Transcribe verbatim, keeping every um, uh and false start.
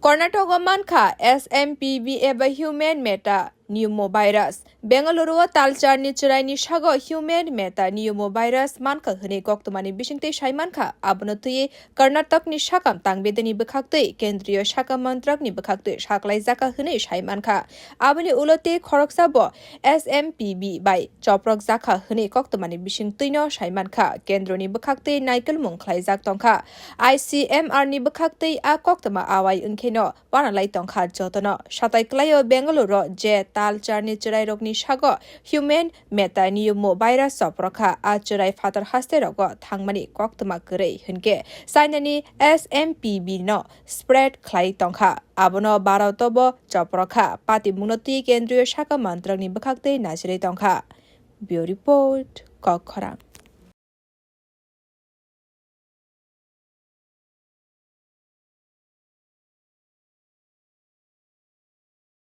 Karnataka mankha S M P V eba human metapneumovirus. Bengaluru o talcharni chwraini sago human metapneumovirus mankha hwnwi koktwmani bisingtwi sai mankha. Abono twiwi Karnatakni sakam tangbedani bwkhaktwi kendriyo sakam mantrakni bwkhaktwi saklaijakha hwnwi sai mankha. Aboni ulo tei khoroksa bo S M P V bai choprok jakha hwnwi koktwmani bisingtwino sai mankha. Kendroni bwkhaktwi naikolmung khlaijak tongkha. I C M R ni bwkhaktwi a koktwma awai wngkheno wanalai tongkha jotono. Satai kwlaio Bengaluru je talcharni chwrairokni sago human metapneumovirus choprokha, a chwrai phatar hasterogo thangmani koktwma kwrwi hwnkhe China ni S M P V no spread khlai tongkha. Abono Bharat o bo choprokha. Patimungno twi kendriyo sakam mantrakni bwkhaktwi najrwi tongkha. Bureau Report, Kokkhorang.